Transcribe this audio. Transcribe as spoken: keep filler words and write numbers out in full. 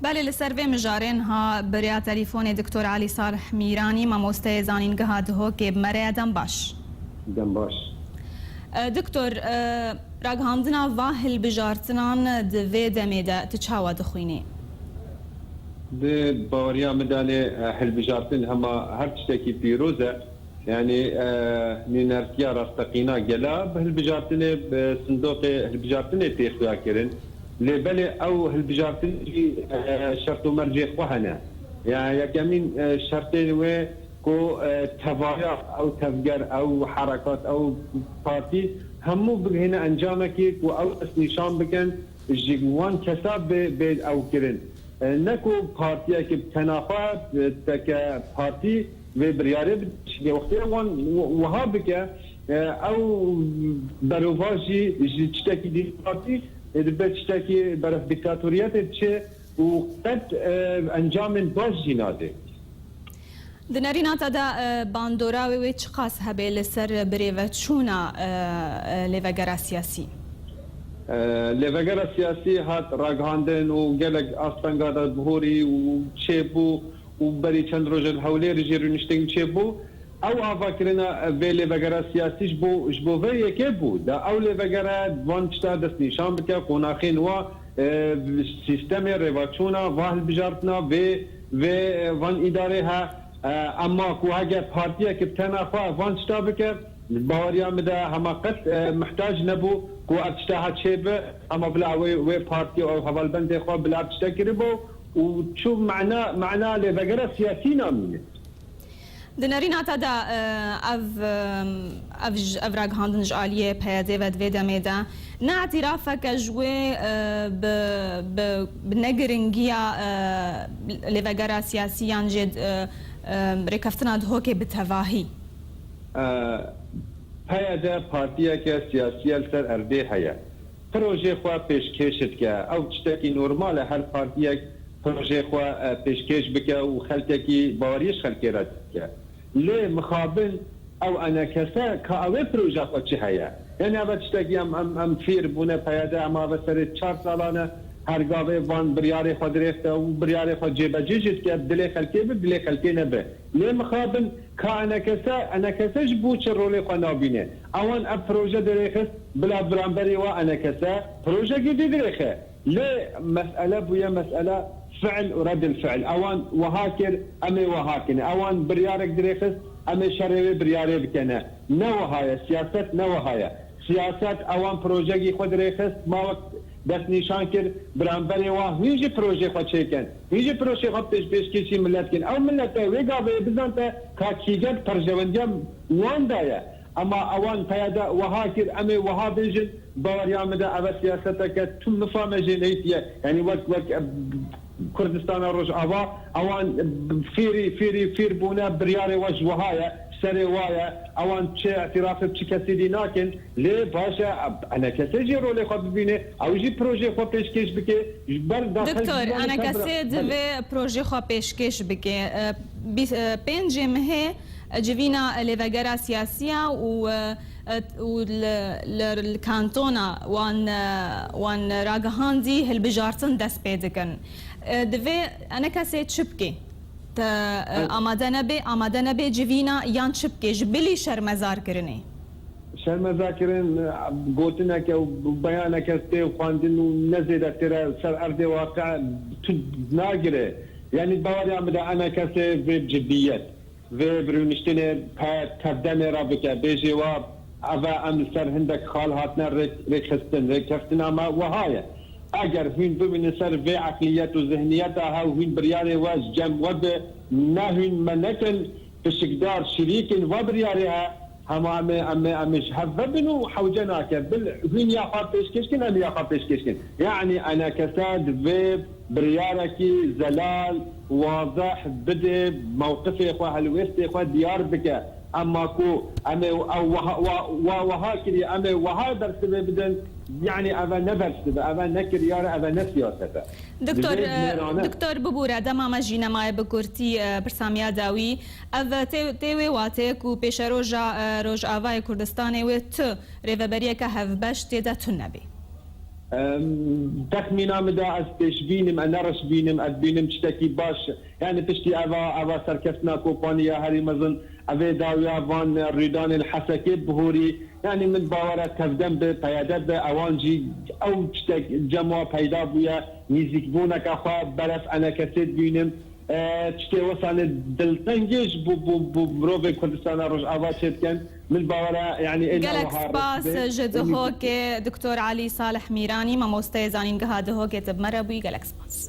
Belê, li ser vê mijarê niha bi rêya telîfonê Doktor Elî Salih Mîranî, mamosteyê Zanîngeha Dihokê bi me re ye. Dem baş. Dem baş. E, Doktor, e, ragihandina va hilbijartinan di vê demê de tu çawa dixwînî? Di baweriya min de lê, e, hilbijartin hema her tiştekî pîroz e. Yanî, e, nûnertiya rasteqîna gela bi hilbijartinê, bi sindoqê hilbijartinê tê xuya kirin. Lê belê ew hilbijartin jî, e, şert û mercê xwe hene. Ya yekemîn, e, şertên wê ku, e, tevaya ew tevger, ew herekat, ew partî hemû bigihîne encamekî ku ew destnîşan bikin, ji wan kesa bê, bê ew kirin. E, ne ku partiyekî bi tena xwe, e, teke partî vê biryarê bide. Çimkî wextê wan wi-, wiha bike, e, ew berovajî ji tiştekî demokratî, e, dibe tiştekî beref dîktatoriyetê diçe û qet, e, encamên baş jî nade. Di nerîna te de, e, bandora wê, wê çiqas hebe li ser birêveçûna, e, e, lêvegera siyasî? E, lêvegera siyasî hat ragihandin û gelek astenga de bihorî û çêbû û berî çend rojan Hewlêrê jî rûniştên çêbû. Ew avakirina vê lêvegera siyasî ji bo, ji bo vê yekê bû. Da ew lêvegere van tişta destnîşan bike, qonaxên wa, e, sîstemê rêvaçûna va hilbijartina vê, vê, e, van îdarê he. E, ema ku hege partiyek bi tena xwe van tişta bike, baweriya min de hema qet, e, mihtac nebû ku ev tişta ha çêbe, ema bila wê, wê partiya û ew hevalbendê xwe bila ev tişte kiribû û çû mana, mana lêvegera siyasî namîne. Di nerîna te de, e, ev, e, ev j-, ev ragihandin ji aliyê P Y D'ê ve di vê demê de ne îtirafeke ji wê, e, bi, bi, bi negiringiya, e, lêvegera siyasî yan jî, e, e, rêkeftina Dihokê bi tevahî? E, P Y D partiyeke siyasî ye li ser erdê heye. Projê xwe pêşkêş dike. Ew tiştekî normal e, her partiyek projê xwe, e, pêşkêş bike û xelkekî baweriyê ji xelkê re dike. Lê mixabin ew enekese ka ew ê proja xwe çi heye? Yanî ev tiştekî em, em, em fêr bûne P Y D, em ave serê çar salan e, her gavê van biryarê xwe dirêxte û biryarê xwe cêbecê jî dike, dilê xelkê bi, dilê xelkê nebe. Lê mixabin ka enekese, enekese ji bo çi rolê xwe nabîne? Ewan ev proje dirêxist, bila biramberê wa enekese projekê dê dirêxe. Lê mesele bûye mesele fiil û redil fiil. Ewan wiha kir, em ê wiha kin. Ewan biryarek dirêxist, em ê şerê wê biryarê bikene. Ne wiha ye, siyaset ne wiha ye. Siyaset ewan projekî xwe dirêxist, ma wek destnîşan kir, biramberê wa hûn jî projê xwe çêkin. Hûn jî projê xwe pêş-, pêşkêşî milet kin. Ew milete wê gavê bizante ka kîge di perjewendiya wan de ye. Ema ewan P Y D wiha kir, em ê wiha bêjin, baweriya min de ev siyaseteke tu mifame jê neytiye. Yanî wek, wek, e, Kurdistana Rojava, ewan, e, fêrî, fêrî, fêr bûne, biryarê we ji wiha ye, serê wa ye, ewan çi îtirafê bi çi kesî dî nakin, lê baş e, enekese jî rolê xwe bibîne, ew jî projê xwe pêşkêş bike, ji ber daxil Doktor, enekese divê projê xwe pêşkêş bike. E, bî-, e, pêncê mehê civîna lêvegera siyasî ya û, e, e, û li, li, li kantona wan, e, wan ragihandî hilbijartin dest pê dikin. E, divê enekesê çi bike? Te, e, amade nebe, amade nebe civîna yan çi bike? Ji bilî şermezarkirinê? Şermezakirin, e, gotineke û beyaneke tê xwendin û ne zêde têre ser erdê waqe tu nagire. Yanî baweriya min de enekesê vê bi ciddiyet, vê bi rûniştinê pe-, tevdemê re bike. Bêjê wa, eve em li ser hindek xal hatine rê-, rêkxistin. Rêkeftina me wiha ye. Eger hûn bimînin ser vê eqliyet û zihniyeta hew, hûn biryarê we ji cem we bi, ne hûn me nekin pişikdar, şirîkin va biryarê he, hema em ê, em ê, em ê ji hev vebin û hewce nake. Bil hûn ya xwe pêşkêş kin, em ya xwe pêşkêş kin. Yanî enekese divê biryarekî zelal, wazeh bide, mewqifê xwe, helwêstê xwe diyar bike. Ema ku em ê ew wiha, wa, wa wiha kiriye, em ê wiha bersivê bidin, yanî eve ne bersiv e, eve ne kiryar e, eve ne siyaset e. Doktor, Divê e, mêrane. Doktor, bibûre, dema me jî nemaye bi kurtî, e, pirsa me ya dawî. Ev tê, tê wê wateyê ku pêşeroja, e, Rojavayê Kurdistanê wê tu rêveberiyeke hevbeş tê de tune bê. Em, texmîna min de ez pêşbînim, ez neriş bînim, ez bînim tiştekî baş. Yani piştî eva, eva serkeftina kompaniya herî mezin, evê dawiya van rûdanên Hesekê bihorî. Yani min bawera tevdem bi, P Y D bi, ewan jî ew tiştek cem wa peyda bûye, nîzîkbûneke xwe beref enekesê dibînim. E, tiştê wesane diltengê ji bo, bo, bo mirovê Kurdistana Rojava çêdikin. Min bawera, yani, ê Gelek newiha spas risk be. Ji Dihokê, Doktor Elî Salih Mîranî, mamosteyê zanîngeha Dihokê, tu bi me re bûyî. Gelek spas.